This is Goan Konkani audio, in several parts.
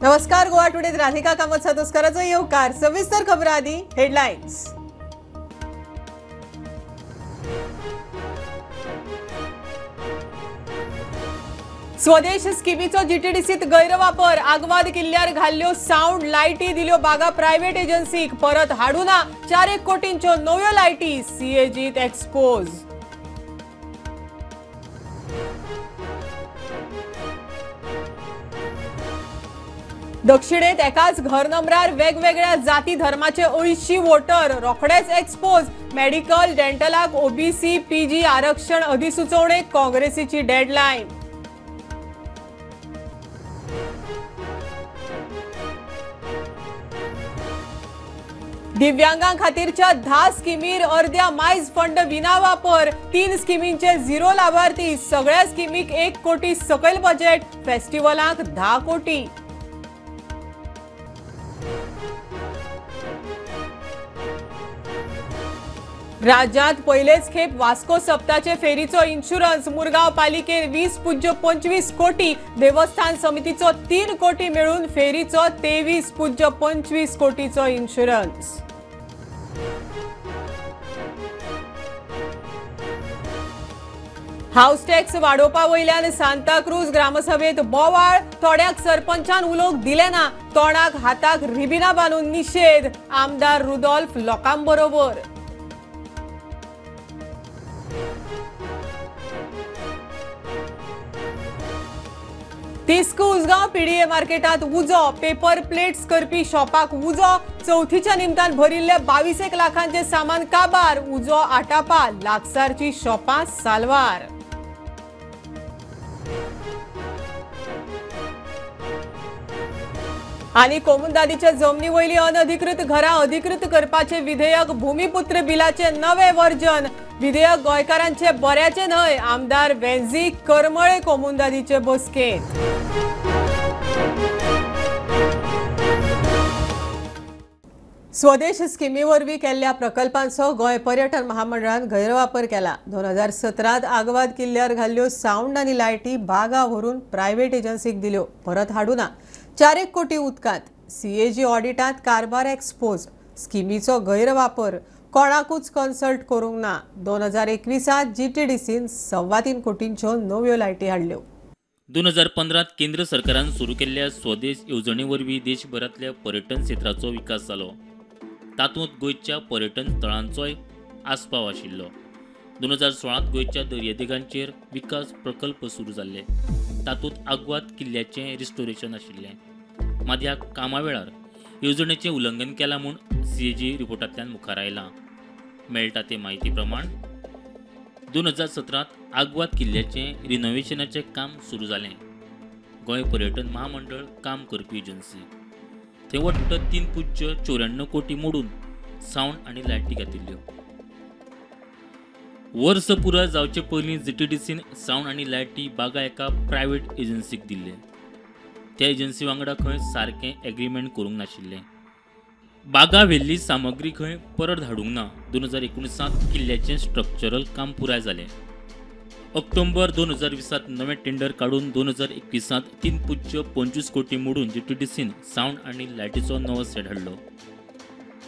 नमस्कार, गोवा टुडेत राधिका कामत सातोस्कराचो येवकार. सविस्तर खबरां आदी हेडलायन्स. स्वदेश स्किमीचो जीटीडीसीत गैरवापर, आगवाद किल्ल्यार घाल्ल्यो साउंड लायटी दिल्यो बागा प्रायव्हेट एजन्सीक, परत हाडूना 4 कोटींच्यो नव्यो लायटी, सीएजीत एक्सपोज. दक्षिणेत एकाच घर नंबरार वेगवेगळ्या जाती धर्माचे 80 वोटर रोखडेच एक्सपोज. मेडिकल डेंटलाक ओबीसी पीजी आरक्षण अधिसुचोवणेक काँग्रेसीची डेडलायन. दिव्यांगां खातीरच्या 10 स्किमीर अर्द्या मायज फंड विनावापर, 3 स्किमींचे 0 लाभार्थी, सगळ्या स्किमीक 1 कोटी सकयल बजेट, फेस्टिवलांक 10 कोटी. राज्यात पयलेच खेप वास्को सप्ताचे फेरीचो इन्शुरन्स, मुरगांव पालिकेन 20.25 कोटी, देवस्थान समितीचो 3 कोटी मेळून फेरीचो 23.25 कोटीचो इन्शुरन्स. हाऊस टॅक्स वाडोवपा वयल्यान सांताक्रूज ग्रामसभेत बोवाळ, थोड्याक सरपंचान उलोवंक दिले ना, तोंडाक हाताक रिबिना बांदून निशेध, आमदार रुदोल्फ लोकां बरोबर. तिस्क उसगांव पीडीए मार्केटात उजो, पेपर प्लेट्स करपी शॉपाक उजो, चवथीच्या निमतान भरिल्ले 22 लाखांचे सामान काबार, उजो आटापा, लागसारची शॉपां साल्वार. आनी कोमुंदादीच्या जमनी वयली अनधिकृत घरां अधिकृत करपाचे विधेयक भूमिपुत्र बिलाचे नवे वर्जन, विधेयक गोंयकारांचे बऱ्याचे न्हय, आमदार वेंझी करमळे कोमुंदादीचे बसकेंत. स्वदेश स्किमी वरवीं केल्ल्या प्रकल्पांचो गोंय पर्यटन महामंडळान गैरवापर केला. 2017 आगवाद किल्ल्यार घाल्ल्यो साउंड आनी लायटी बागा व्हरून प्रायव्हेट एजन्सीक दिल्यो, परत हाडूना 4 कोटी उदकांत. सीएजी ऑडिटांत कारभार एक्सपोज, स्किमीचो गैरवापर, कोणाकूच कन्सल्ट करूंक ना. 2021 जीटीडीसीन 3.25 कोटींच्यो नव्यो लायटी हाडल्यो. 2015 केंद्र सरकारान सुरू केल्ल्या स्वदेश येवजणे वरवीं देशभरांतल्या पर्यटन क्षेत्राचो विकास जालो. तातूंत गोंयच्या पर्यटन स्थळांचोय आस्पाव आशिल्लो. 2016 गोंयच्या दर्यादेगांचेर विकास प्रकल्प सुरू जाल्ले, तातूंत आगवाद किल्ल्याचें रिस्टोरेशन आशिल्लें. मात ह्या कामा वेळार येवजणेचें उल्लंघन केलां म्हूण सीएजी रिपोर्टांतल्यान मुखार आयलां. मेळटा ते म्हायती प्रमाण 2017 आगवाद किल्ल्याचें रिनोव्हेशनाचें काम सुरू जालें. गोंय पर्यटन महामंडळ काम करपी एजन्सी थंय वट्ट 3.94 कोटी मोडून सावंड आनी लायटी घातिल्ल्यो. वर्स पुराय जावचे पयलीं जीटीडीसीन सावंड आनी लायटी बागा एका प्रायव्हेट एजन्सीक दिल्ले. त्या एजन्सी वांगडा खंय सारकें एग्रीमेंट करूंक नाशिल्लें. बागा व्हेल्ली सामग्री खंय परत धाडूंक ना. 2019 किल्ल्याचें स्ट्रक्चरल काम पुराय जालें. ऑक्टोबर 2020 नवें टेंडर काडून 2021 3.25 कोटी मोडून जीटीडीसीन सावंड आनी लायटीचो नवो सेट हाडलो.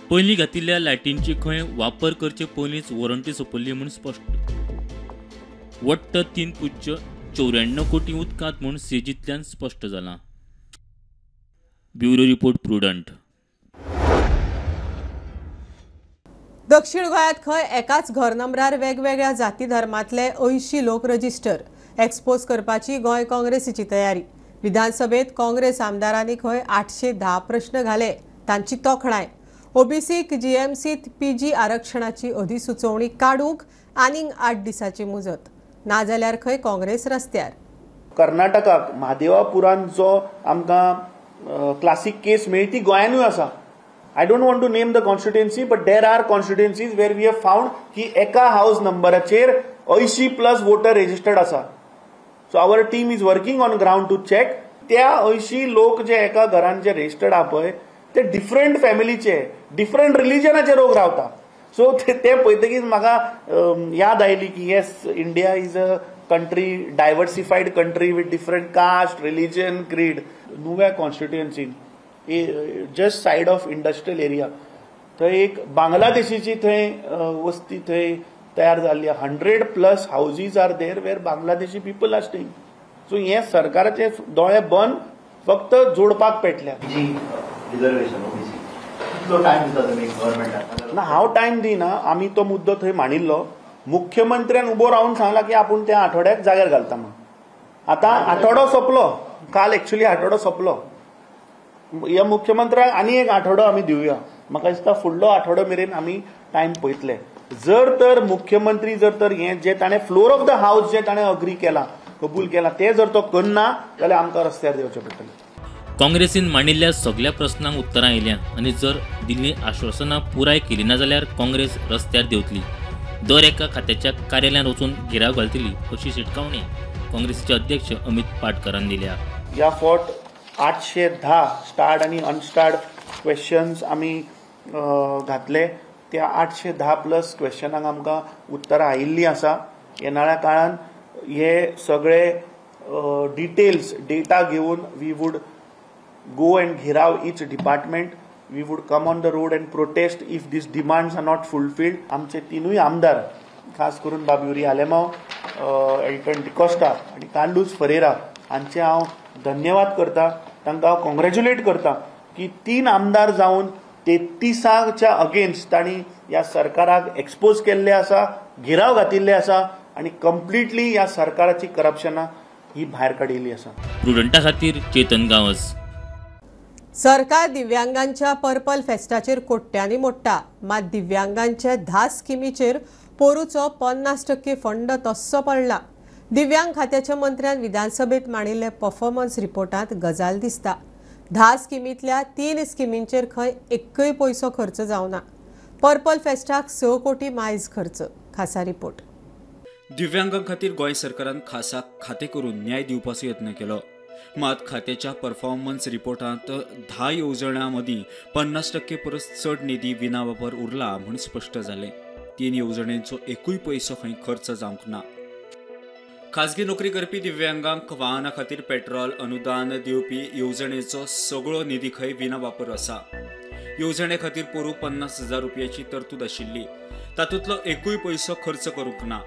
पयलीं घातिल्ल्या लायटींची खंय वापर करचे पयलींच वॉरंटी सोंपयल्ली म्हूण स्पश्ट. वट्ट 3.94 कोटी उदकांत म्हूण सीएजींतल्यान स्पश्ट जालां. Bureau report, Prudent. दक्षिण गोंयांत खंय एकाच घर नंबरार वेगवेगळ्या जाती धर्मांतले 80 लोक रजिस्टर, एक्सपोज करपाची गोंय काँग्रेसीची तयारी. विधानसभेत काँग्रेस आमदारांनी खंय 810 प्रश्न घाले, तांची तोखणाय. ओबीसीक जीएमसीत पीजी आरक्षणाची अधिसुचोवणी काडूंक आनीक 8 दिसांची मुजत, नाजाल्यार खंय काँग्रेस रस्त्यार. कर्नाटकाक म्हादेवापुरान जो आमकां क्लासीक केस मेळ्ळी ती गोंयानूय आसा. I don't want to name the constituency, but there are constituencies where we have found की एका हाऊस नंबराचेर 80 प्लस वोटर रजिस्टर्ड आसा. So our team is working on ground to check त्या 80 लोक जे एका घरान जे रजिस्टर्ड आहा पळय ते डिफरंट फॅमिलीचे, डिफरंट रिलिजनाचे लोक रावता. सो ते पळयतकीच म्हाका याद आयली की yes, India is a country, diversified country with different caste, religion, creed. Nuvem कॉन्स्टिट्युएन्सीन just side of industrial area थंय एक बांगलादेशीची थंय वस्ती थंय तयार जाल्ली. 100+ houses are there where Bangladeshi people are staying. So हे सरकाराचे दोळे बंद फक्त जोडपाक पेटल्या. ना हांव टायम दिना. आमी तो मुद्दो थंय मांडिल्लो. मुख्यमंत्र्यान उबो रावन सांगला की आपूण त्या आठवड्याक जाग्यार घालता म्हणून. आतां आठवडो सोंपलो, काल एक्चुअली आठवडो सोंपलो. ह्या मुख्यमंत्र्याक आनी एक आठवडो आमी दिवया. म्हाका दिसता फुडलो आठवडो मेरेन आमी टायम पळयतले. जर तर मुख्यमंत्री जर तर हें जे ताणें फ्लोर ऑफ the house जे ताणें अग्री केलां, कबूल केलां, तें जर तो करना जाल्यार आमकां रस्त्यार देंवचें पडटलें. काँग्रेसीन मांडिल्ल्या सगल्या प्रस्नांक उत्तरां आयल्या आनी जर दिल्लीं आश्वासनां पुराय केली ना जाल्यार काँग्रेस रस्त्यार देंवतली, दर एका खात्याच्या कार्यालयांत वचून घेराव घालतली अशी शिटकावणी काँग्रेसीचे अध्यक्ष अमित पाटकरान दिल्या. ह्या फावट 810 स्टार्ड आनी अनस्टार्ड क्वेश्चन्स आमी घातले. त्या 810+ क्वेश्चनांक आमकां उत्तरां आयिल्लीं आसा. येणाऱ्या काळान हे सगळे डिटेल्स डेटा घेवन we would go and gherao each department. We would come on the road and protest if these demands are not fulfilled. आमचे तिनूय आमदार, खास करून बाब युरी आलेमाव, एल्टन डिकोस्टा आनी कार्लूस फरेरा हांचे हांव धन्यवाद करता. तांकां हांव कॉंग्रेच्युलेट करता की 3 आमदार जावन 33च्या अगेन्स्ट तांणी ह्या सरकाराक एक्सपोज केल्ले आसा, घेराव घातिल्ले आसा आनी कंप्लिटली ह्या सरकाराची करप्शनां ही भायर काडिल्ली आसा. प्रुडंटा खातीर चेतन गांवस. सरकार दिव्यांगांच्या पर्पल फेस्टाचेर कोट्यांनी मोडटा, मात दिव्यांगांच्या 10 स्किमीचेर पोरूचो 50% फंड तस्सो पडला. दिव्यांग खात्याच्या मंत्र्यान विधानसभेत मांडिल्ले परफॉर्मन्स रिपोर्टांत गजाल दिसता. 10 स्किमींतल्या 3 स्किमींचेर खंय एकय पयसो खर्च जावना. पर्पल फेस्टाक 6 कोटी मायज खर्च. खासा रिपोर्ट. दिव्यांगां खातीर गोंय सरकारान खासा खातें करून न्याय दिवपाचो यत्न केलो. मात खात्याच्या परफॉर्मन्स रिपोर्टांत 10 येवजण्यां मदीं 50% परस चड निधी विनावापर उरला म्हूण स्पश्ट जालें. 3 येवजण्यांचो एकूय पयसो खंय खर्च जावंक ना. खाजगी नोकरी करपी दिव्यांगांक वाहना खातीर पेट्रोल अनुदान दिवपी येवजणेचो सगळो निधी खंय विनावापर आसा. येवजणे खातीर पोरूं 50,000 रुपयाची तरतूद आशिल्ली, तातूंतलो एकूय पयसो खर्च करूंक ना.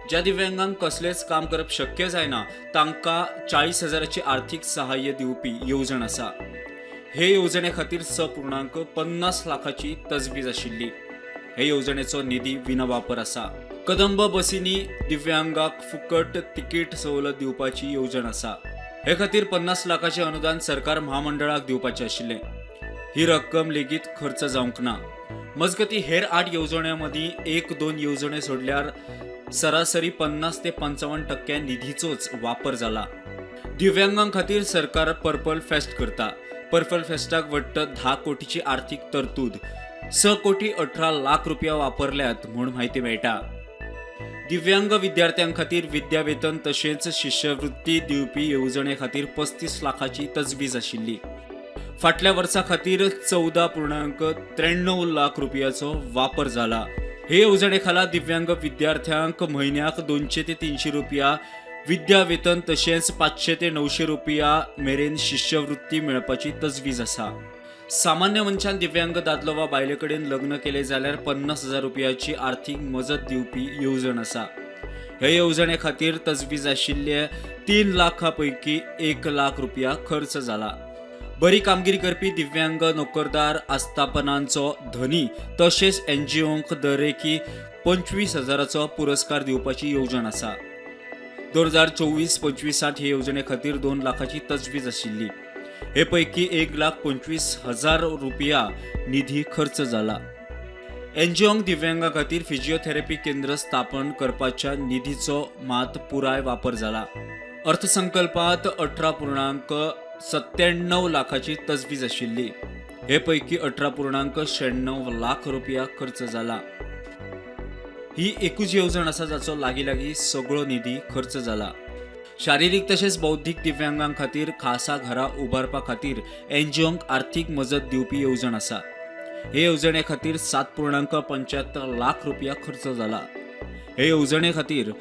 ज्या दिव्यांगांक कसलेंच काम करप शक्य जायना तांकां 40,000ची आर्थीक सहाय्य दिवपी येवजण आसा. हे येवजणे खातीर 6.50 लाखाची तजवीज आशिल्ली. हे येवजणेचो निधी विनावापर आसा. कदंब बसींनी दिव्यांगाक फुकट तिकीट सवलत दिवपाची येवजण आसा. हे खातीर 50 लाखाचें अनुदान सरकार म्हामंडळाक दिवपाचें आशिल्लें. ही रक्कम लेगीत खर्च जावंक ना. मजगतीं हेर 8 येवजण्यां मदीं 1-2 येवजण्यो सोडल्यार सरासरी 50 ते 55% निधीचोच वापर जाला. दिव्यांगां खातीर सरकार पर्पल फेस्ट करता. पर्पल फेस्टाक वट्ट 10 कोटीची आर्थीक तरतूद, 6 कोटी 18 लाख रुपया वापरल्यात म्हूण म्हायती मेळटा. दिव्यांग विद्यार्थ्यां खातीर विद्यावेतन तशेंच शिश्यवृत्ती दिवपी येवजणे खातीर 35 लाखाची तजवीज आशिल्ली. फाटल्या वर्सा खातीर 14.93 लाख रुपयाचो वापर जाला. हे येवजणे खाला दिव्यांग विद्यार्थ्यांक म्हयन्याक 200 ते 300 रुपया विद्यावेतन तशेंच 500 ते 900 रुपया मेरेन शिश्यवृत्ती मेळपाची तजवीज आसा. सामान्य मनशान दिव्यांग दादलो वा बायले कडेन लग्न केलें जाल्यार 50,000 रुपयाची आर्थीक मजत दिवपी येवजण आसा. हे येवजणे खातीर तजवीज आशिल्ले 3 लाखां पैकी 1 लाख रुपया खर्च जाला. बरी कामगिरी करपी दिव्यांग नोकरदार आस्थापनांचो धनी तशेंच एनजीओंक दरेकी 25,000चो पुरस्कार दिवपाची येवजण आसा. 2024-25 हे येवजणे खातीर 2 लाखाची तजवीज आशिल्ली. हे पैकी 1,25,000 रुपया निधी खर्च जाला. एनजीओंक दिव्यांगा खातीर फिजिओथेरपी केंद्र स्थापन करपाच्या निधीचो मात पुराय वापर जाला. अर्थसंकल्पात 18.97 लाखाची तजवीज आशिल्ली. हे पैकी 18.96 लाख रुपया खर्च जाला. ही एकूच येवजण आसा जाचो लागीं लागीं सगळो निधी खर्च जाला. शारिरीक तशेंच बौद्धीक दिव्यांगां खातीर खासा घरां उबारपा खातीर एनजीओंक आर्थीक मजत दिवपी येवजण आसा. हे येवजणे खातीर 7.75 लाख रुपया खर्च जाला. हे येवजणे खातीर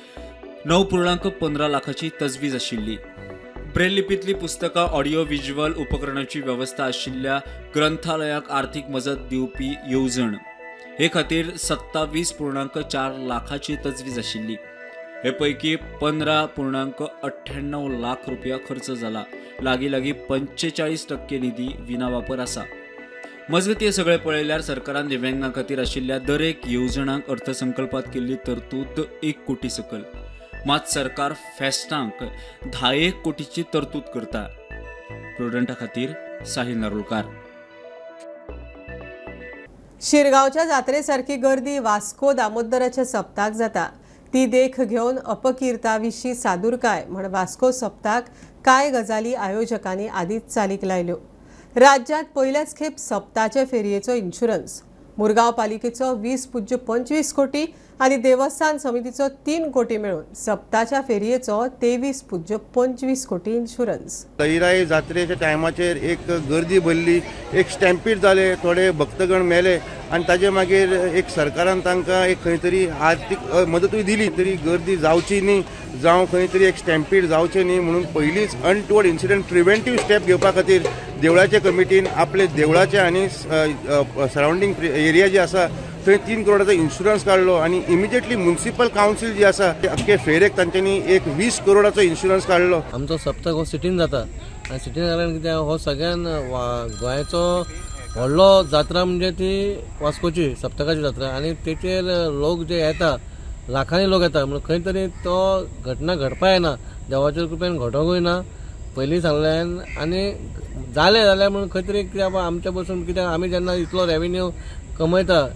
9.15 लाखाची तजवीज आशिल्ली. ब्रेल लिपींतली पुस्तकां, ऑडियो व्हिज्युअल उपकरणाची वेवस्था आशिल्ल्या ग्रंथालयाक आर्थीक मजत दिवपी येवजण हे खातीर 27.4 लाखाची तजवीज आशिल्ली. हे पैकी 15.98 लाख रुपया खर्च जाला. लागीं लागीं 45% निधी विनावापर आसा. मजगतीं सगळें पळयल्यार सरकारान दिव्यांगां खातीर आशिल्ल्या दरेक येवजणांक अर्थसंकल्पात केल्ली तरतूद 1 कोटी सकल, मात सरकार फेस्तांक 10 कोटीची तरतूद करता. प्रुडंटा खातीर साहिल नारुलकार. शिरगांवच्या जात्रेसारकी गर्दी वास्को दामोदराच्या सप्ताक जाता. ती देख घेवन अपकिर्ताविशीं सादुरकाय म्हण वास्को सप्ताक कांय गजाली आयोजकांनी आदींच चालीक लायल्यो. राज्यांत पयल्याच खेप सप्ताचे फेरयेचो इन्शुरन्स, मुरगांव पालिकेचो 20.25 कोटी आनी देवस्थान समितीचो 3 कोटी मेळून सप्ताच्या फेरयेचो 23.25 कोटी इन्शुरन्स. लईराई जात्रेच्या टायमाचेर एक गर्दी भरली, एक स्टॅम्पीड जाले, थोडे भक्तगण मेले आनी ताजे मागीर एक सरकारान तांकां एक खंय तरी आर्थीक मदतूय दिली, तरी गर्दी जावची न्ही, जावं खंय तरी एक स्टॅम्पीड जावचें न्ही म्हणून पयलींच अनटुवर्ड इन्सिडंट प्रिवेंटीव स्टेप घेवपा खातीर देवळाचे कमिटीन आपले देवळाचे आनी सरावंडींग एरिया जी आसा थंय 3 करोडाचो इन्शुरन्स काडलो आनी इमिजिएटली म्युनिसिपल कावन्सील जी आसा अख्खे फेरेक तांच्यांनी एक 20 करोडाचो इन्शुरन्स काडलो. आमचो सप्तक हो सिटीन जाता आनी सिटीन जाल्यार कितें हो सगळ्यान गोंयचो व्हडलो जात्रा म्हणजे ती वास्कोची सप्तकाची जात्रा आनी तेचेर लोक जे येता लाखांनी लोक येता म्हणून खंय तरी तो घटना घडपा येना, देवाच्या कृपेन घडोवंकूय ना पयलीं सांगल्यान आनी जालें जाल्यार म्हणून खंय तरी कित्याक आमच्या बसून कित्याक आमी जेन्ना इतलो रेवेन्यू कमयता,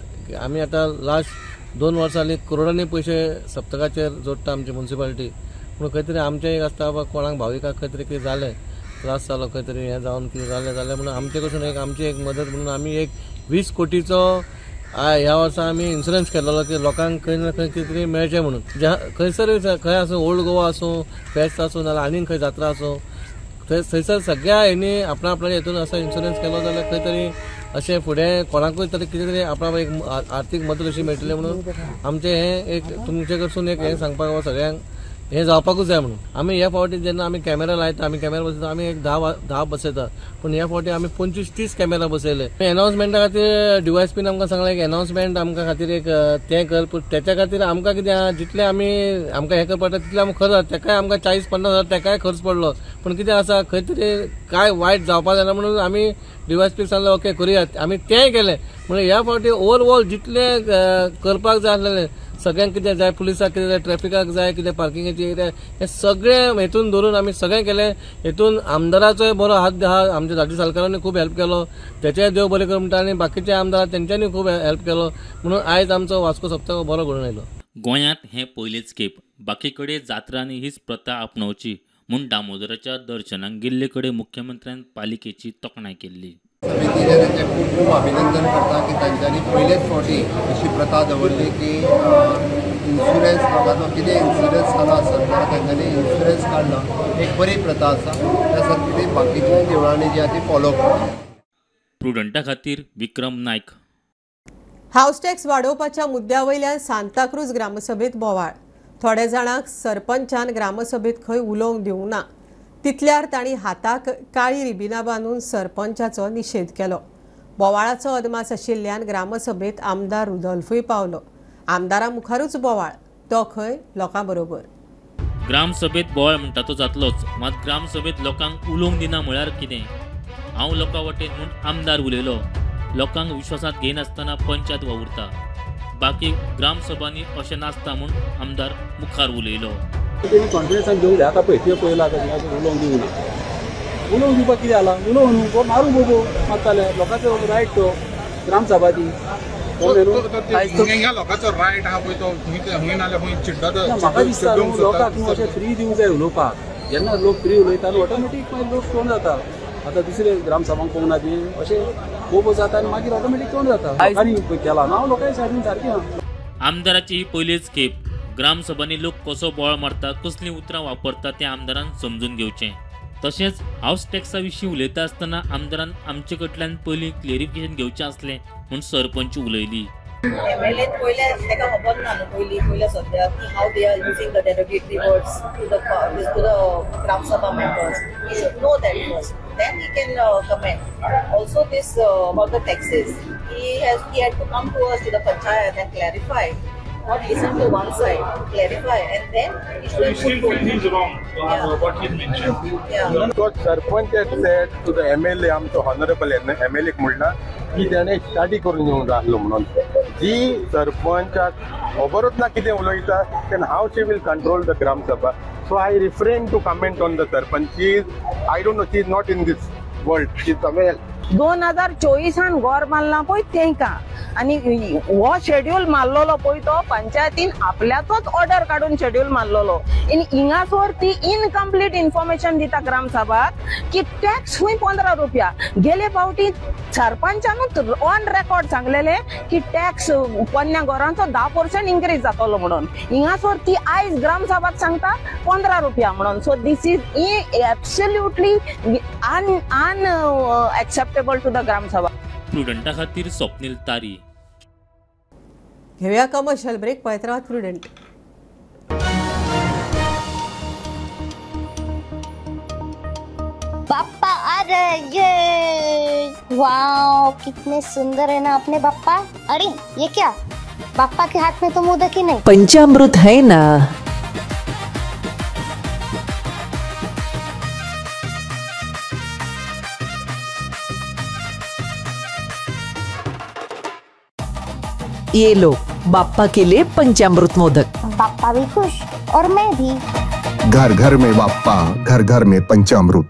आमी आतां लास्ट 2 वर्सां जालीं करोडांनी पयशे सप्तकाचेर जोडटा आमची म्युनिसिपालिटी, पूण खंय तरी आमचें एक आसता बाबा कोणाक भाविकाक खंय तरी कितें जालें, त्रास जालो खंय तरी हें जावन कितें जालें जाल्यार म्हणून आमचे कडसून एक आमची एक मदत म्हणून आमी एक 20 कोटीचो ह्या वर्सा आमी इन्शुरन्स केल्लो की लोकांक खंय ना खंय कितें तरी मेळचें म्हणून. खंयसर खंय आसूं, ओल्ड गोवा आसूं, फेस्त आसूं, नाजाल्यार आनीक खंय जात्रा आसूं, थंयसर सगळ्या हेणी आपणा आपणाच्या हेतून असो इन्शुरन्स केलो जाल्यार खंय तरी अशें फुडें कोणाकूय तरी कितें तरी आपणाक एक आर्थीक मदत अशी मेळटली म्हणून आमचें हें एक तुमचे कडसून एक हें सांगपाक सगळ्यांक हें जावपाकूच जाय म्हणून. आमी ह्या फावटी जेन्ना आमी कॅमेरा लायता, आमी कॅमेरा बसयता, आमी एक 10 बसयता, पूण ह्या फावटी आमी 25-30 कॅमेरा बसयले. एनावन्समेंटा खातीर डीवायएसपीन आमकां सांगलें एक एनावन्समेंट आमकां खातीर एक तें कर, पूण तेच्या खातीर आमकां कितें आहा जितलें आमी आमकां हें करपाक पडटा तितलें आमकां खर्च जाता, तेकाय आमकां 40-50 हजार तेकाय खर्च पडलो, पूण कितें आसा खंय तरी कांय वायट जावपा जायना म्हणून आमी डीवायएसपीक सांगलें ओके करुया, आमी तेंय केलें. म्हणून ह्या फावटी ओवरऑल जितलें करपाक जाय आसलें सगळ्यांक कितें जाय, पुलिसाक कितें जाय, ट्रॅफिकाक जाय, कितें पार्किंगाची कितें, हें सगळें हेतून धरून आमी सगळें केलें. हेतून आमदाराचोय बरो हात आहा, आमच्या धाटी सालकारांनी खूब हेल्प केलो, तेचेय देव बरें कर म्हणटा, आनी बाकीचे आमदार तेंच्यांनी खूब हेल्प केलो म्हणून आयज आमचो वास्को सप्तक बरो घडून आयलो. गोंयांत हें पयलेच खेप बाकी कडेन जात्रांनी हीच प्रथा आपणावची म्हूण दामोदराच्या दर्शनाक गेल्ले कडेन मुख्यमंत्र्यान पालिकेची तोखणाय केल्ली. समितीचे तांचें खूब खूब अभिनंदन करता की तांच्यांनी पयलेच फावटी अशी प्रथा दवरली की इन्शुरन्स लोकांचो कितें इन्शुरन्स जालो आसत जाल्यार तांच्यांनी इन्शुरन्स काडलो, एक बरी प्रथा आसा. त्या सारकी ती बाकीच्या देवळांनी जी आसा ती फॉलो करता. प्रुडंटा खातीर विक्रम नायक. हावस टॅक्स वाडोवपाच्या मुद्द्या वयल्यान सांताक्रूज ग्रामसभेत बोवाळ. थोड्या जाणांक सरपंचान ग्रामसभेत खंय उलोवंक दिवंक ना, तितल्यार तांणी हाताक काळी रिबिनां बांदून सरपंचाचो निशेध केलो. बोवाळाचो अदमास आशिल्ल्यान ग्रामसभेत आमदार रुदोल्फूय पावलो. आमदारा मुखारूच बोवाळ, तो खंय लोकां बरोबर. ग्रामसभेत बोवाळ म्हणटा तो जातलोच, मात ग्रामसभेत लोकांक उलोवंक दिना म्हळ्यार कितें? हांव लोकां वटेन म्हूण आमदार उलयलो, लोकांक विश्वासांत घेयनासतना पंचायत वावुरता, बाकी ग्रामसभांनी अशें नासता म्हूण आमदार मुखार उलयलो. तेणी कॉन्फिडन्सान घेवंक जाय. आतां पळय तुवें पळयलां आतां उलोवंक दिवंक ना, उलोवंक दिवपाक कितें जालां, उलोवं न्हू, गो मारूं बोबो मारताले, लोकांचो रायट तो ग्रामसभा ती. लोकांचो रायट आहा पळय तो खंय नाल्यार खंय चिड्डता. म्हाका दिसता न्हू लोकांक न्हू अशें फ्री दिवंक जाय उलोवपाक, जेन्ना लोक फ्री उलयता न्हू ऑटोमॅटीक मागीर लोक तोंड जाता. आतां दुसरे ग्रामसभांक पळोवंक ना ती अशें बोबो जाता आनी मागीर ऑटोमॅटीक तोंड जाता. लोकांनी केला ना, हांव लोकांच्या सायडीन सारकें आहा. आमदाराची ही पयलीच खेप ग्रामसभांनी लोक कसो बोवाळ मारता, कसलीं उतरां वापरता तें आमदारान समजून घेवचें. तशेंच हावस टॅक्सा विशीं उलयता आसतना आमदारान आमचे कडल्यान पयलीं क्लेरिफिकेशन घेवचें आसलें म्हूण सरपंच उलयली. एमएलए पयले ताका खबर ना न्हू पयलीं पयल्या सद्या की how they are using the derogatory words to the Gram Sabha members. He should know that first, then he can comment. Also this about the taxes, he had to come to us to the panchayat and clarify, not listen to one side, clarify, and then he should have still feel he's wrong what he mentioned. Yeah. Because sarpanch had said to the MLA, आमचो honorable MLA म्हणला की त्याने स्टडी करून येवंक जाय आसलो म्हणून. जी सरपंचाक खबरूच ना कितें उलयता, then how she will control the Gram Sabha? So I refrain to comment on the sarpanch. She is, I don't know, she is not in this world, she is somewhere else. 2024 घर बांदला पळय तेंकां आनी हो शेड्यूल मारलेलो पळय तो पंचायतीन आपल्याचोच ऑर्डर काडून शेड्यूल मारलेलो. आनी हिंगासर ती इनकम्प्लीट इन्फॉर्मेशन दिता ग्रामसभाक की टॅक्स खंय 15 रुपया. गेले फावटी सरपंचानूच ऑन रेकॉर्ड सांगलेले की टॅक्स पोन्न्या घरांचो 10% इन्क्रीज जातलो म्हणून. हिंगासर ती आयज ग्रामसभाक सांगता 15 रुपया म्हणून. So this is absolutely unacceptable to the Gram Sabha. प्रुडंटा खातीर स्वप्नील तारी. घेऊया कमर्शियल ब्रेक. पळयत राहात प्रुडंट. बाप्पा आ रहे, ये वाओ कितने सुंदर है ना अपने बाप्पा. अरे ये क्या, बाप्पा के हाथ में तो मोदक ही नहीं, पंचामृत है ना. ये लो बाप्पा के लिए पंचामृत मोदक. बाप्पा भी खुश और मैं भी. घर घर में बाप्पा, घर घर में पंचामृत.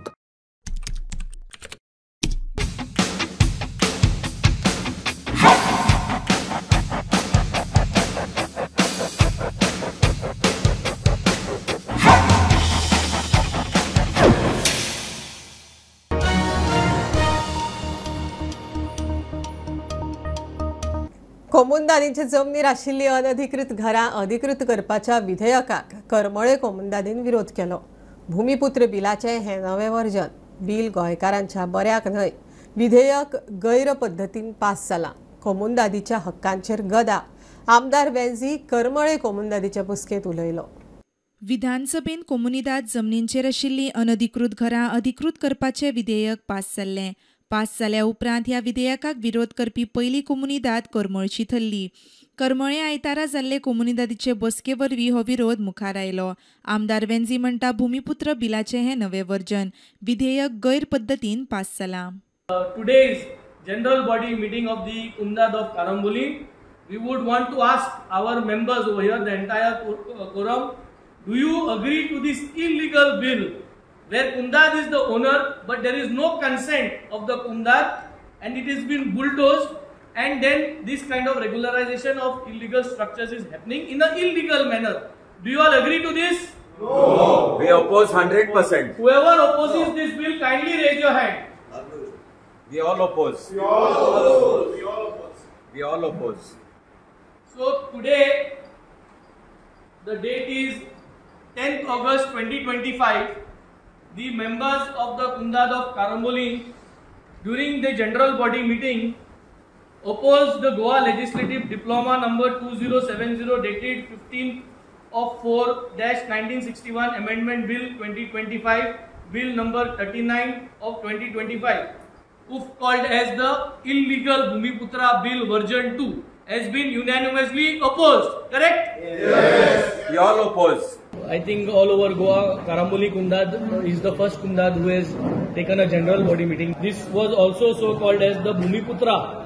कोमुंदादींचे जमनीर आशिल्ली अनधिकृत घरां अधिकृत करपाच्या विधेयकाक करमळे कोमुंदादीन विरोध केलो. भूमिपुत्र बिलाचें हें नवें वर्जन. बिल गोंयकारांच्या बऱ्याक न्हय. विधेयक गैर पद्दतीन पास जालां. कोमुंदादीच्या हक्कांचेर गदा. आमदार वेन्झी करमळे कोमुंदादीच्या बसकेंत उलयलो. विधानसभेन कोमुनिदाद जमनींचेर आशिल्ली अनधिकृत घरां अधिकृत करपाचें विधेयक पास जाल्लें. पास जाल्या उपरांत ह्या विधेयकाक विरोध करपी पयली कोमुनिदाद करमळची थरली. करमळे आयतारा जाल्ले कोमुनिदादीचे बसके वरवीं हो विरोध मुखार आयलो. आमदार वेन्झी म्हणटा भूमिपुत्र बिलाचें हें नवें वर्जन. विधेयक गैर पद्दतीन पास जालां. Today's general body meeting of the Comunidade of Carambolim, we would want to ask our members over here, the entire quorum, do you agree to this illegal bill where Comunidade is the owner but there is no consent of the Comunidade and it has been bulldozed, and then this kind of regularization of illegal structures is happening in an illegal manner? Do you all agree to this? No. We oppose 100%. Whoever opposes this bill, kindly raise your hand. We all oppose. We all oppose. We all oppose. We all oppose. So today, the date is 10th August 2025. The members of the Comunidade of Carambolim, during the general body meeting, opposed the Goa Legislative Diploma number 2070 dated 15/4-1961 Amendment Bill 2025, Bill number 39 of 2025, called as the Illegal Bhumiputra Bill version 2, has been unanimously opposed. Correct? Yes. We all oppose. I think all over Goa, Carambolim Comunidade is the first Comunidade who has taken a general body meeting. This was also so called as the Bhumiputra,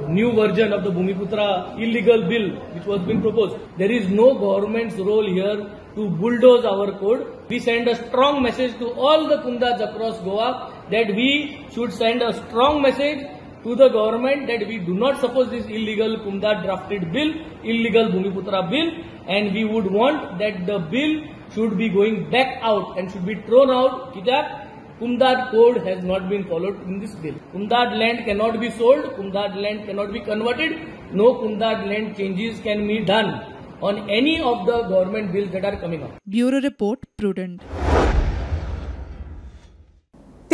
new version of the Bhumiputra illegal bill which was being proposed. There is no government's role here to bulldoze our code. We send a strong message to all the Comunidades across Goa that we should send a strong message to the government that we do not support this illegal Comunidade drafted bill, illegal Bhumiputra bill, and we would want that the bill should be going back out and should be thrown out. Kitak Comunidade code has not been followed in this bill. Comunidade land cannot be sold, Comunidade land cannot be converted, no Comunidade land changes can be done on any of the government bills that are coming up. Bureau Report, Prudent.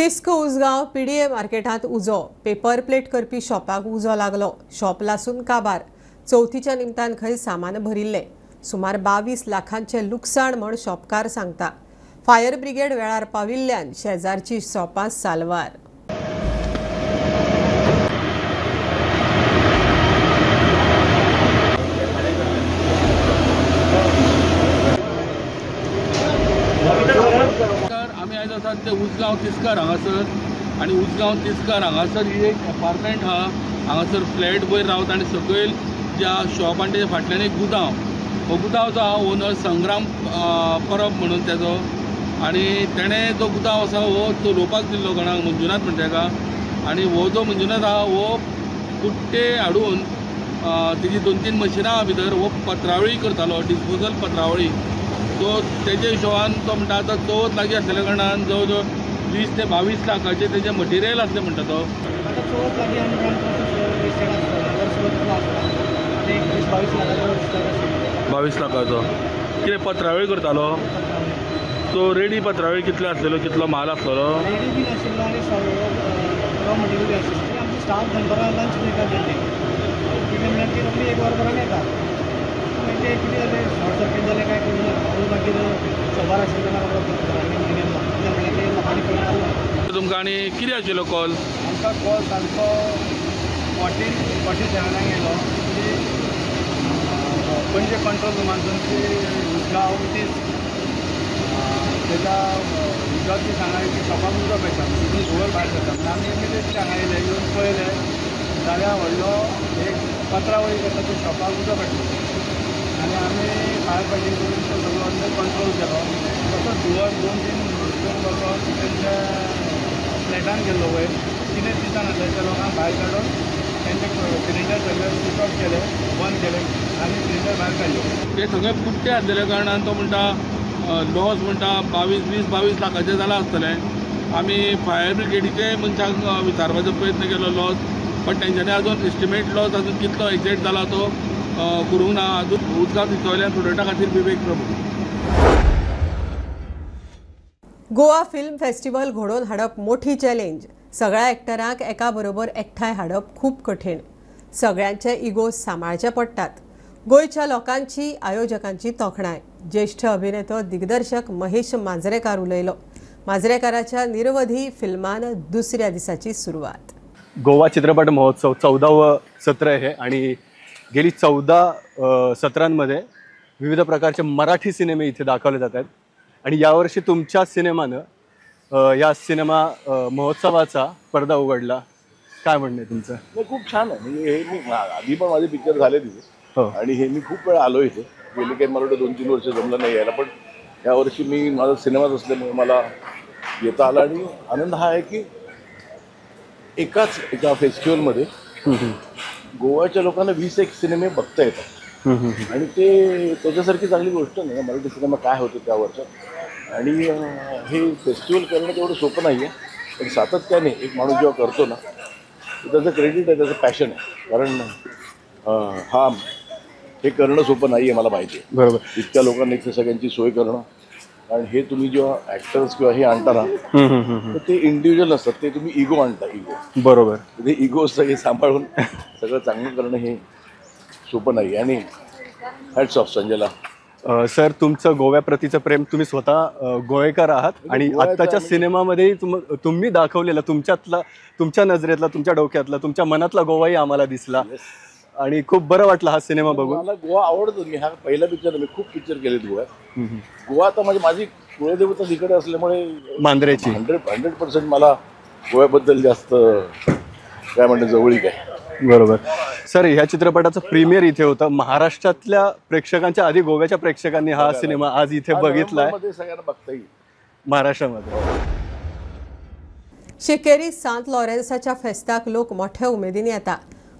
Tisk Usgao PDA मार्केटांत उजो. पेपर प्लेट करपी शॉपाक उजो लागलो. शॉप लासून काबार. चवथीच्या निमतान खंय सामान भरिल्लें. सुमार 22 लाखांचें लुकसाण म्हण शॉपकार सांगता. फायर ब्रिगेड वेळार पाविल्ल्यान शेजारची शॉपां साल्वार. आमी आयज आसात ते उसगांव तिस्कार हांगासर आनी उसगांव तिस्कार हांगासर ही एक एपार्टमेंट आहा. हांगासर फ्लॅट वयर रावता आनी सकयल ज्या शॉप आनी तेच्या फाटल्यान एक गुदांव. हो गुदांव जो आहा ओनर संग्राम परब म्हणून तेजो आनी तेणें जो गुदांव आसा हो चलोवपाक दिल्लो कोणाक मंजुनाथ म्हणटा तेका. आनी हो जो मंजुनाथ आहा हो कुट्टे हाडून तेजी 2-3 मशिनां आहा भितर हो पत्रावळी करतालो, डिस्पोजल पत्रावळी. सो तेजे हिशोबान तो म्हणटा आतां चवथ लागीं आसलेल्या कारणान जवळ जवळ 20 ते 22 लाखाचें तेजें मटिरियल आसलें म्हणटा तो. आतां चवथ लागीं आनी 22 लाखाचो 22 लाखाचो कितें पत्रावळी करतालो. सो रेडी पत्रावळी कितलो आसलेलो, कितलो माल आसलेलो? रेडी बी आशिल्लो आनी रॉ मटेरियल बी आशिल्लें. आमचे स्टाफ दनपारां लंच ब्रेकाक गेल्ले. कितें म्हणल्यार ती रोखडी 1 वर भरान येता. मागीर ते कितें जालें, शॉर्ट सर्कीट जालें काय कळूं ना. हांव मागीर शॉपार आशिल्ले म्हणल्यार ते लोकांनी कळून आसलो. तुमकां आनी कितें आशिल्लो कॉल? आमकां कॉल सामको 14:47 येयलो की पणजे कंट्रोल रुमांतून की उसगांव तीस तेच्या उजगांव तीस हांगा की शॉपाक उजो पेट्टा, तितून धुंवर भायर सरता. म्हणून आमी इमिडिएटली हांगा येयले, येवन पळयलें जाल्यार व्हडलो एक पत्रावळी करता ते शॉपाक उजो पेटलो आनी आमी फायर फायटींग करून तो सगळो अंडर कंट्रोल केलो. तसोच धुंवर 2-3 वचोन तेंच्या फ्लॅटान गेल्लो वयर कितें दिसनासलें त्या लोकांक भायर काडून तेंचे सिलिंडर सगळे स्विच ऑफ केले, बंद केले आनी सिलिंडर भायर काडले. ते सगळे पुट्टे आसलेल्या कारणान तो म्हणटा लॉस म्हणटा 20-22 लाखाचें जालां आसतलें. आमी फायर ब्रिगेडीचे मनशांक विचारपाचो प्रयत्न केलो लॉस, पण तेंच्यांनी अजून एस्टिमेट लॉस अजून कितलो एक्झॅक्ट जाला तो करूंक ना. अजून उदकांत दिसवल्यान प्रोडक्टा खातीर विवेक प्रभू. गोवा फिल्म फेस्टिवल घडोवन हाडप मोठी चॅलेंज. सगळ्या एक्टरांक एका बरोबर एकठांय हाडप खूब कठीण. सगळ्यांचे इगो सांबाळचे पडटात. गोंयच्या लोकांची आयोजकांची तोखणाय. ज्येष्ठ अभिनेतो दिग्दर्शक महेश मांजरेकार उलयलो. मांजरेकाराच्या निरवधी फिल्मान दुसऱ्या दिसाची सुरवात. गोवा चित्रपट महोत्सव 14वं सत्र आहे आणि गेली 14 सत्रांमध्ये विविध प्रकारचे मराठी सिनेमे इथे दाखवले जात आहेत आणि यावर्षी तुमच्या सिनेमानं या सिनेमा महोत्सवाचा पडदा उघडला. काय म्हणणं आहे तुमचं? नाही, खूप छान आहे. म्हणजे हे मी आधी पण माझे पिक्चर झाले तिथे आणि हे मी खूप वेळा आलो इथे. गेले काही मला 2-3 वर्ष जमलं नाही यायला, पण या वर्षी मी माझा सिनेमाच असल्यामुळे मला येता आला. आणि आनंद हा आहे की एकाच एका फेस्टिवलमध्ये गोव्याच्या लोकांना 20 सिनेमे बघता येतात आणि ते त्याच्यासारखी चांगली गोष्ट नाही. मराठी सिनेमा काय होतो त्या वर्षात आणि हे फेस्टिवल करणं तेवढं सोपं नाही आहे, पण सातत्याने एक माणूस जेव्हा करतो ना तर त्याचं क्रेडिट आहे, त्याचं पॅशन आहे. कारण हा हे करणं सोपं नाही आहे, मला माहिती आहे. बरोबर, इतक्या लोकांना इथे सगळ्यांची सोय करणं, कारण हे तुम्ही जेव्हा ॲक्टर्स किंवा हे आणता ना तर ते इंडिव्हिज्युअल नसतात, ते तुम्ही इगो आणता. इगो, बरोबर, ते इगो सगळे सांभाळून सगळं चांगलं करणं हे सोपं नाही. आणि हॅट्स ऑफ संजयला. सर, तुमचं गोव्याप्रतीचं प्रेम, तुम्ही स्वतः गोवेकर आहात आणि आत्ताच्या सिनेमामध्येही तुम्ही दाखवलेला तुमच्यातला, तुमच्या नजरेतला, तुमच्या डोक्यातला, तुमच्या मनातला गोवाही आम्हाला दिसला आणि खूप बरं वाटलं हा सिनेमा बघून. मला गोवा आवडतो. मी हा पहिला पिक्चर, मी खूप पिक्चर केलेत गोव्यात. गोवा आता म्हणजे माझी कुळदेवता तिकडे असल्यामुळे मांजरेची 100% मला गोव्याबद्दल जास्त काय म्हणतात जवळीक आहे. बरोबर. सर, ह्या चित्रपटाचं प्रीमियर इथे होतं. महाराष्ट्रातल्या प्रेक्षकांच्या आधी गोव्याच्या प्रेक्षकांनी हा सिनेमा आज इथे बघितलाय. सगळ्यांना बघता येईल महाराष्ट्रामध्ये. शिकेरी सांत लॉरेन्साच्या फेस्ताक लोक मोठ्या उमेदीन येता.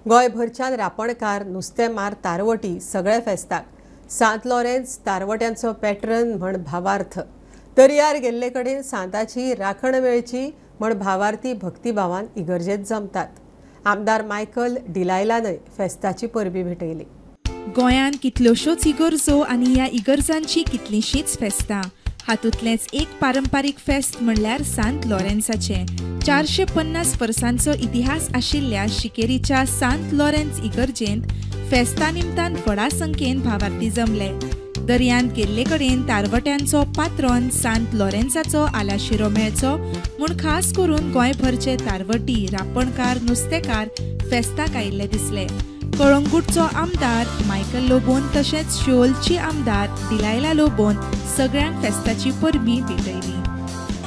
गोंयभरच्यान रापणकार, नुस्तेमार, तारवटी सगळे फेस्ताक. सांत लॉरेन्स तारवट्यांचो पॅटर्न म्हण भावार्थ. दर्यार गेल्ले कडेन सांताची राखण मेळची म्हण भावार्थी भक्तिभावान इगर्जेत जमतात. आमदार मायकल डिलायलानय फेस्ताची परबी भेटयली. गोंयांत कितल्योश्योच इगर्जो आनी ह्या इगर्जांची कितलींशींच फेस्तां. हातूंतलेंच एक पारंपारीक फेस्त म्हणल्यार सांत लॉरेन्साचें. 450 वर्सांचो इतिहास आशिल्ल्या शिकेरीच्या सांत लॉरेन्स इगर्जेंत फेस्ता निमतान व्हडा संख्येन भावार्थी जमले. दर्यांत गेल्ले कडेन तारवट्यांचो पात्रोन सांत लॉरेन्साचो आलाशिरो मेळचो म्हूण खास करून गोंयभरचे तारवटी, रापणकार, नुस्तेकार फेस्ताक आयिल्ले दिसले. कळंगूटचो आमदार मायकल लोबोन तशेंच शिओलची आमदार डिलायला लोबोन सगळ्यांक फेस्ताची परबी भेटयली.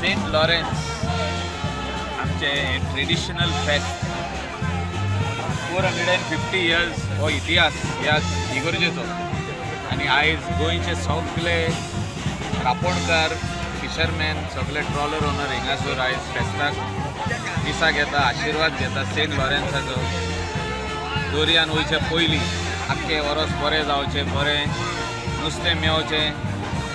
सेंट लॉरेन्स आमचे ट्रेडिशनल फेस्त, 450 इयर्स हो इतिहास ह्या इगर्जेचो आनी आयज गोंयचे सगळे रापोणकार, फिशरमॅन, सगळे ट्रॉलर ओनर हिंगासर आयज फेस्ताक मिसाक येता, आशिर्वाद घेता सेंट लॉरेन्साचो. दर्यान वयचे पयलीं आख्खें वरस बरें जावचें, बरें नुस्तें मेवचें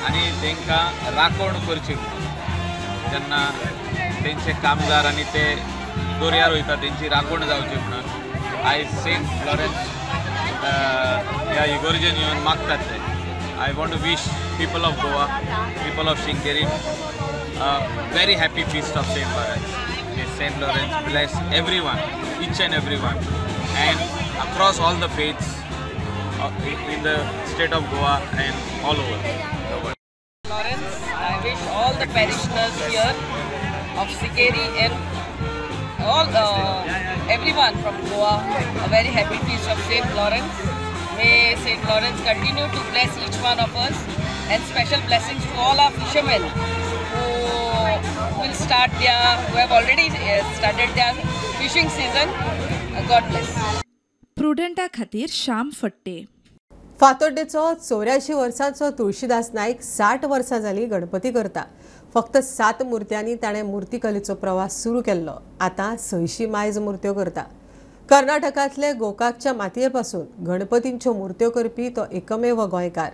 आनी तांकां राखण करची म्हणून जेन्ना तेंचे कामदार आनी ते दर्यार वयता तेंची राखण जावची म्हणून आयज सेंट लॉरेन्स ह्या इगर्जेन येवन मागतात ते. I want to wish people of Goa, people of Shinkeri very happy feast of Saint Lawrence. May Saint Lawrence bless every one, each and every one, and across all the faiths in the state of Goa and all over the world. Lawrence, I wish all the parishioners here of Sikeri and all everyone from Goa a very happy feast of Saint Lawrence. May Saint Lawrence continue to bless each one of us, and special blessings to all our fishermen who will start their, who have already started their fishing season. God bless. प्रुडंटा खातीर श्याम फट्टे. फातोड्डेचो 84 वर्सांचो तुळशीदास नायक 60 वर्सां जाली गणपती करता. फक्त 7 मूर्त्यांनी ताणें मूर्तिकलेचो प्रवास सुरू केल्लो. आतां 600 मायज मूर्त्यो करता. कर्नाटकांतले गोकाकच्या मातये पासून गणपतींच्यो मूर्त्यो करपी तो एकमेव गोंयकार.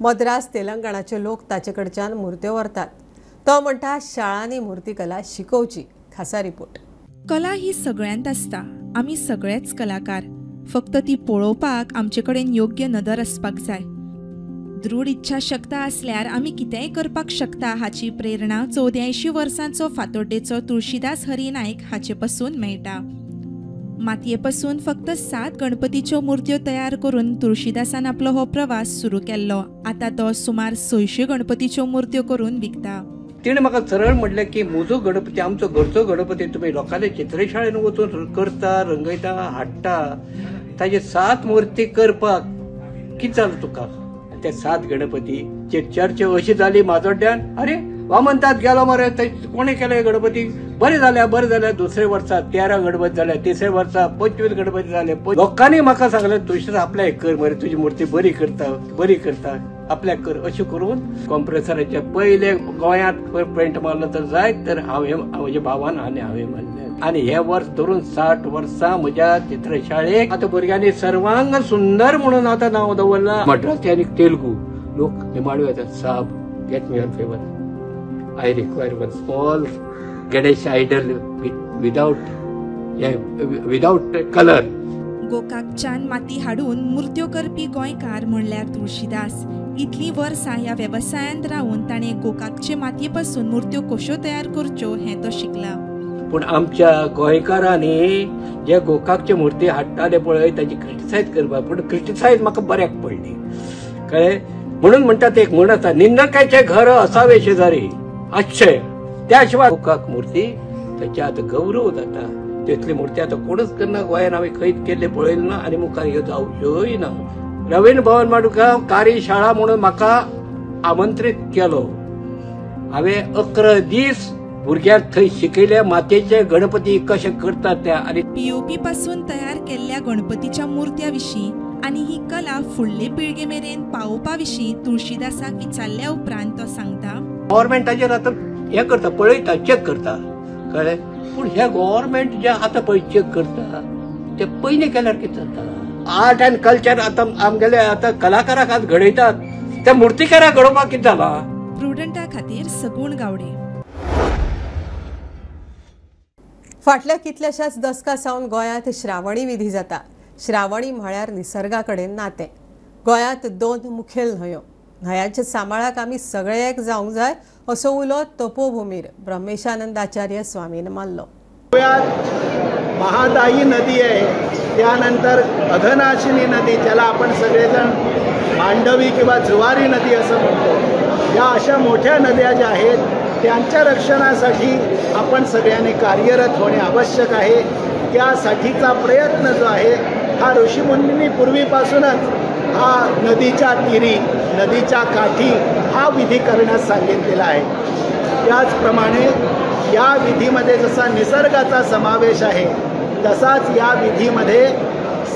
मद्रास, तेलंगणाचे लोक ताचे कडच्यान मूर्त्यो व्हरतात. तो म्हणटा शाळांनी मूर्तिकला शिकोवची. खासा रिपोर्ट. कला ही सगळ्यांत आसता. आमी सगळेच कलाकार. फक्त ती पळोवपाक आमचे कडेन योग्य नदर आसपाक जाय. दृढ इच्छाशक्त आसल्यार आमी कितेंय करपाक शकता हाची प्रेरणा 84 वर्सांचो फातोड्डेचो तुळशीदास हरी नायक हाचे पसून मेळटा. मातये पसून फक्त 7 गणपतीच्यो मूर्त्यो तयार करून तुळशीदासान आपलो हो प्रवास सुरू केल्लो. आतां तो सुमार 600 गणपतीच्यो मूर्त्यो करून विकता. तिणें म्हाका सरळ म्हणलें की म्हजो गणपती, आमचो घरचो गणपती तुमी लोकांले चित्रशाळेन वचून करता, रंगयता, हाडटा, ताजे 7 मूर्ती करपाक कितें जालें तुका? ते 7 गणपती चर्चा अशी जाली माजोड्ड्यान, अरे वामनतात गेलो मरे, कोणें केले गणपती, बरें जाल्या बरें जाल्या. दुसरे वर्सा 13 गणपती जाले, तिसरे वर्सा 25 गणपती जाले. लोकांनी म्हाका सांगलें तुळशीदास आपल्याक कर मरे, तुजी मूर्ती बरी करता, बरी करता, आपल्याक कर. अशें करून कॉम्प्रेसराचे पयले गोंयांत पेंट मारलो तर जायत तर हांवें म्हज्या भावान आनी हांवें मारलें. आनी हे वर्स धरून 60 वर्सां म्हज्या चित्रशाळेक आतां भुरग्यांनी सर्वांग सुंदर म्हणून आतां नांव दवरलां. मद्रासी आनी तेलुगू लोक निमाणवे येतात, साहब get me one favour, I require one small Ganesh idol without colour. गोकाकच्यान माती हाडून मूर्त्यो करपी गोंयकार म्हणल्यार तुळशीदास. इतलीं वर्सां ह्या वेवसायांत रावन ताणें गोकाकचे मातये पासून मूर्त्यो कश्यो तयार करच्यो हें तो शिकला. पूण आमच्या गोंयकारांनी जे गोकाकचे मूर्ती हाडटाले पळय ताची क्रिटिसायज करपाक, पूण क्रिटिसायज म्हाका बऱ्याक पडली, कळ्ळें? म्हणून म्हणटात एक म्हण आसा, निंदकाचे घर असावे शेजारी आसचें. त्या शिवाय गोकाक मूर्ती ताचे आतां गौरव जाता. तितली मूर्ती आतां कोणूच करना गोंयान, हांवें खंयच केल्ले पळयलें ना आनी मुखार ह्यो जावच्योय ना. रवींद्र भवन माडुका कारी शाळा म्हणून म्हाका आमंत्रीत केलो. हांवें 11 दीस भुरग्यांक थंय शिकयले मातयेचे गणपती कशे करतात त्या. आनी पीओपी पासून तयार केल्ल्या गणपतीच्या मूर्त्या विशीं आनी ही कला फुडले पिळगे मेरेन पावोवपा विशीं तुळशीदासाक विचारल्या उपरांत तो सांगता, गव्हर्मेंटाचेर आतां हें करता, पळयता, चॅक करता, कळ्ळें? पूण हे गव्हर्मेंट जे आतां पळय चॅक करता ते पयलीं केल्यार कितें जाता? आर्ट अँड कल्चर आतां आमगेले आतां कलाकाराक आज घडयतात, त्या मुर्तीकाराक घडोवपाक कितें जालां? प्रुडंटा खातीर सगुण गावडे. फाटल्या कितल्याशाच दसकां सावन गोंयांत श्रावणी विधी जाता. श्रावणी म्हळ्यार निसर्गा कडेन नातें. गोंयांत 2 मुखेल न्हंयो, न्हंयांच्या सांबाळाक आमी सगळे एक जावंक जाय असो उलो तपोभूमीर ब्रह्मेशानंद आचार्य स्वामीन मारलो. गोव्यात महादायी नदी आहे, त्यानंतर अघनाशिनी नदी ज्याला आपण सगळेजण मांडवी किंवा जुवारी नदी असं म्हणतो, या अशा मोठ्या नद्या ज्या आहेत त्यांच्या रक्षणासाठी आपण सगळ्यांनी कार्यरत होणे आवश्यक आहे. त्यासाठीचा प्रयत्न जो आहे हा ऋषीमुनींनी पूर्वीपासूनच हा नदीच्या तीरी नदीच्या काठी हा विधी करण्यास सांगितलेला आहे. त्याचप्रमाणे या विधीमध्ये जसा निसर्गाचा समावेश आहे तसाच या विधीमध्ये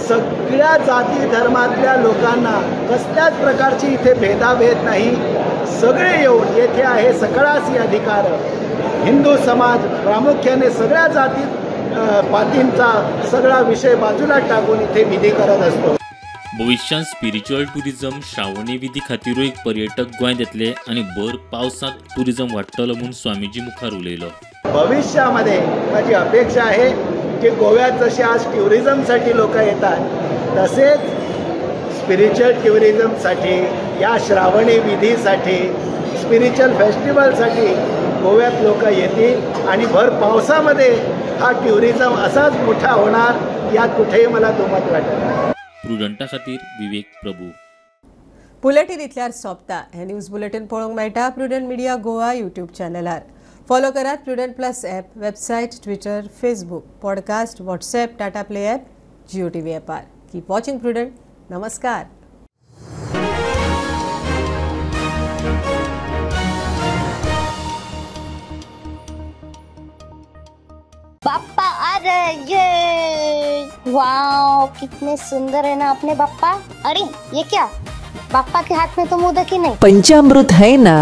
सगळ्या जाती धर्मातल्या लोकांना कसल्याच प्रकारची इथे भेदाभेद नाही, सगळे येऊन येथे आहे सकळासी अधिकार. हिंदू समाज प्रामुख्याने सगळ्या जाती पातींचा सगळा विषय बाजूला टाकून इथे विधी करत असतो. भविष्यांत स्पिरिच्युअल टुरिझम श्रावणी विधी खातीरूय पर्यटक गोंयांत येतले आनी भर पावसांत टुरिझम वाडटलो म्हूण स्वामीजी मुखार उलयलो. भविष्यामध्ये माझी अपेक्षा आहे की गोव्यात जसे आज टुरिझमसाठी लोक येतात तसेच स्पिरिच्युअल टुरिझमसाठी या श्रावणी विधीसाठी स्पिरिच्युअल फेस्टिवलसाठी गोव्यात लोक येतील आणि भर पावसामध्ये हा टुरिझम असाच मोठा होणार यात कुठेही मला दुमत वाटत नाही. प्रुडंटा खातीर विवेक प्रभू. बुलेटीन इतल्यार सोंपता. हे न्यूज बुलेटीन पळोवंक मेळटा प्रुडंट मिडिया गोवा यूट्यूब चॅनलार. फॉलो करात Prudent plus app, website, Twitter, Facebook, podcast, WhatsApp, Tata Play app, Jio TV ॲपार. Keep watching prudent. नमस्कार. बाप्पा आ रहे, ये वाओ कितने सुंदर है ना अपने बाप्पा. अरे ये क्या, बाप्पा के हाथ में तो मोदक ही नहीं. पंचामृत है ना.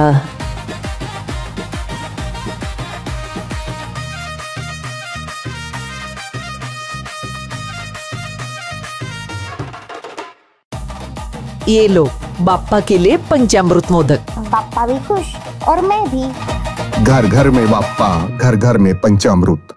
ये लो बाप्पा के लिए पंचामृत मोदक. बाप्पा भी खुश और मैं भी. घर घर में बाप्पा, घर घर में पंचामृत.